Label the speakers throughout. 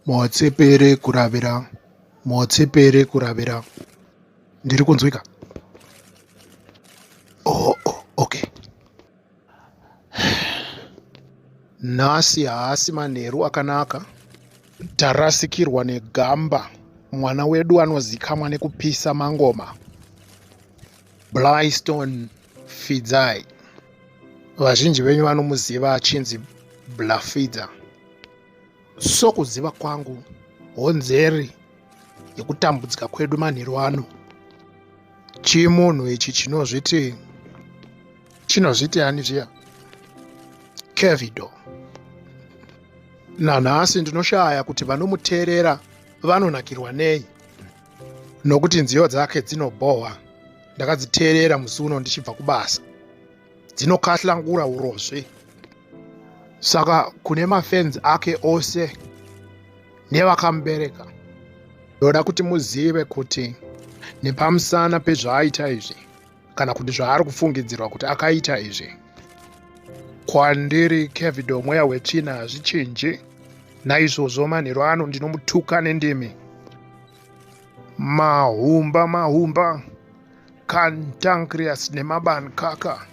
Speaker 1: Motsepe kuravira, Motsepe kuravira. Ndiri kunzwika? Oh, oh, okay. Nhasi haasi manheru akanaka. Tarasikirwa negamba, mwana wedu anozikamwa nekupisa mangoma. Blystone Fidzai. Vazhinji venyu vanomuziva achinzi Blafidza. Sokuziva kwangu, honzeri yekutambudzika kwedu manheru ano chimunhu ichi chinozviti chinozviti ani zviya Kevido. Nanhasi ndinoshaya kuti vanomuteerera vanonakirwa nei nokuti nziyo dzake dzinobhohwa. Ndakadziteerera musi uno ndichibva kubasa. Dzinokahlangura urozvi. Saka kune mafenzi ake ose nevakamubereka, ndoda kuti muzive kuti nepamusana pezvaaita izvi kana kuti zvaari kufungidzirwa kuti akaita izvi, kwandiri Kevido mweya wetsvina hazvichinji. Naizvozvo manheru ano ndinomutuka nendimi. Mahumba mahumba cantankerous nemabankaka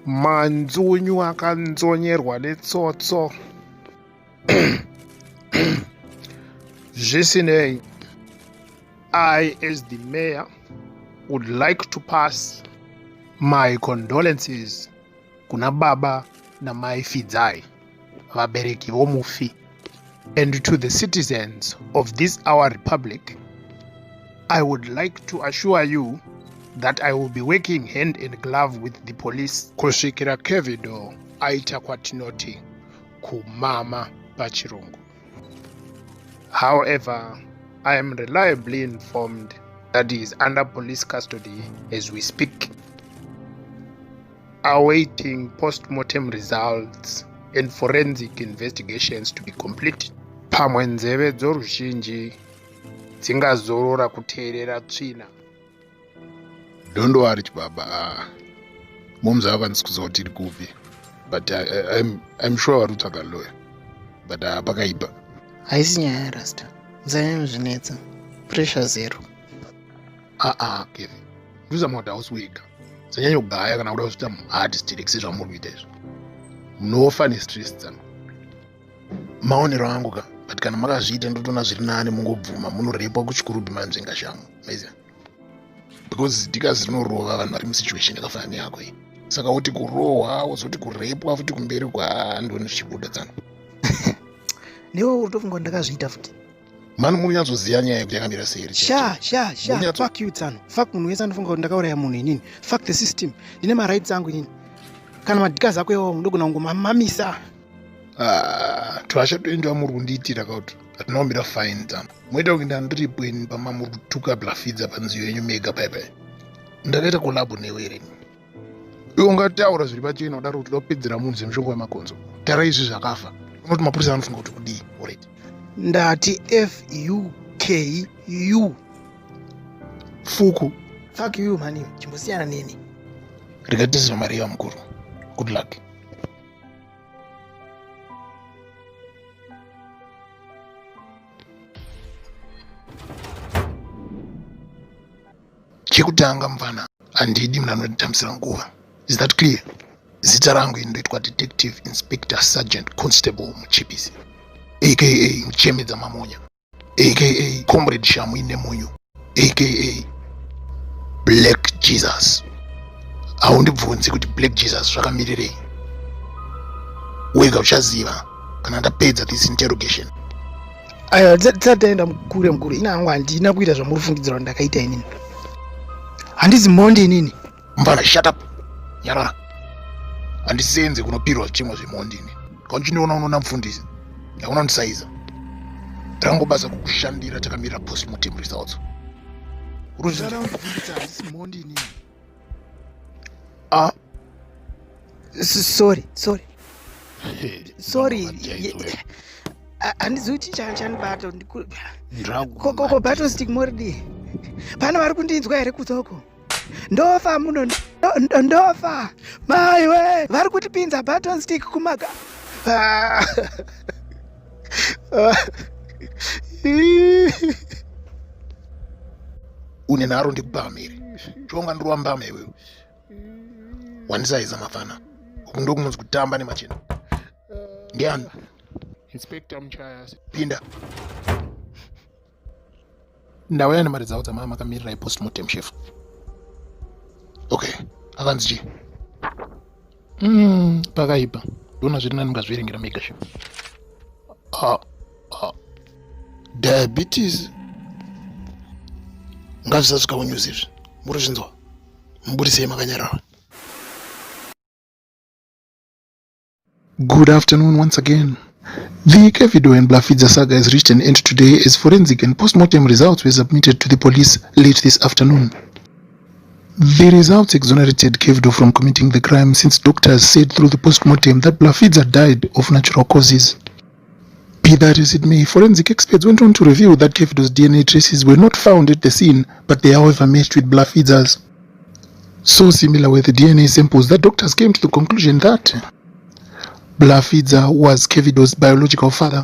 Speaker 1: manzunyu akanzonyerwa netsotso. Zvisinei, I as the mayor would like to pass my condolences kuna baba namai Fidzai, vabereki vomufi, and to the citizens of this our republic. I would like to assure you that I will be working hand in glove with the police kusvikira Kevido aita kwatinoti kumama pachirungu. However, I am reliably informed that he is under police custody as we speak, awaiting post-mortem results and forensic investigations to be complete. Pamwe nzeve dzoruzhinji dzingazorora kuteerera tsvina.
Speaker 2: Don't worry chibaba, moms havakwanisi kuziva kuti tiri kupi, but I'm sure vari kutsvaga lawyer, but pakaipa.
Speaker 3: Haisi nyaya yarasta, musanyanyozvinetsa, pressure zero.
Speaker 2: Aa Kevin, ndozama kuti hausi wega, usanyanyogaya kana kuda kuzviita hard sterek sezvamuri kuita izvo, munofa nestress dzano. Maonero angu ka, but kana makazviita ndotoona zviri nani mungobvuma munorepwa kuchikurubhi manzvenga shamwa, maiziva, because dikazi rinorova vanhu vari musituation yakafanana neyako iyi. Saka uti kurohwa wozoti kurepwa futi kumberi kwaandioni zvichibuda tsano.
Speaker 3: Newe uri kutofunga kuti ndakazviita futi?
Speaker 2: Mani munonyatsoziva nyaya yekuti yakamira sei.
Speaker 3: Sha sha sha, fuck you tsano, fuck munhu wese anofunga kuti ndakauraya munhu inini. Fuck the system, ndine marights angu inini. Kana madhikazi ako iwawo ndogona kungomamamisa.
Speaker 2: Twasha toendiwa muri kundiitira kauti hatina kumira fine tsano. Moita kunge ndandiripo ini pamamuri kutuka Blafidza panziyo yenyu mega paipai. Ndakaita collab newe here? Iwe ungataura zviri pachena kudaro kuti ndopedzera munhu semushonga wemakonzo. Tara izvi zvakafa. Unoti mapurisa anofunga kuti kudii? Alright.
Speaker 3: Ndati F U K U.
Speaker 2: Fuku.
Speaker 3: Fuck you mani, chimbosiyana neni.
Speaker 2: Rikatizira mari yamukuru. Good luck. Chekutanga mfana, handidi munhu anonditambisira nguva. Is that clear? Zita rangu ini ndoitwa Detective Inspector Sergeant Constable Muchipisi, aka Muchemedza Mamonya, aka Comrade Shamu ine munyu, aka Black Jesus. Haundibvunzi kuti Black Jesus zvakamirirei, wega uchaziva kana ndapedza this interrogation.
Speaker 3: Aiwa, tisati taenda kure mukuru, ini hangu handina kuita zvamuri kufungidzira kuti ndakaita inini. Handizi mhondi inini.
Speaker 2: Mfana, shut up, nyarara. Handisenze kunopirwa zvichemwa zvemhondi ini. Kauchindiona unoona mufundisi, hauna kundisaiza. Rangu basa kukushandira takamirira postmortem results.
Speaker 3: Urikundibvunzisa, handisi mhondi inini.
Speaker 2: Ah.
Speaker 3: Sorry, sorry. Sorry. Handizivi kuti chandibata. Koko battle stick moridi. Pane vari kundinzwa here kutsoko? Ndofa muno, ndofa. Maiwe, vari kutipinza button stick kumaka.
Speaker 2: Une nharo ndikubhama here? Chonga ndiri wambama iwewe. Wandisaiza mafana. Uku ndokunonzi kutamba nemachena. Ndiani?
Speaker 1: Inspector Muchaya.
Speaker 2: Pinda. Ndauya nemari dzavo dzamava makamirira postmortem chef. Okay, akanzi chii? Pakaipa. Ndona zviri nani mukazviverengera mega chef. Ah, ah. Diabetes. Ngazvisasvika kunews izvi. Muri zvinzwa? Muburisei makanyarara.
Speaker 4: Good afternoon once again. The Kevdo and Fidza saga has reached an end today as forensic and post-mortem results were submitted to the police late this afternoon. The results exonerated Kevdo from committing the crime since doctors said through the post-mortem that Fidza died of natural causes. Be that as it may, forensic experts went on to reveal that Kevdo's DNA traces were not found at the scene, but they however matched with Fidza's. So similar were the DNA samples that doctors came to the conclusion that Fidza was Kevdo's biological father.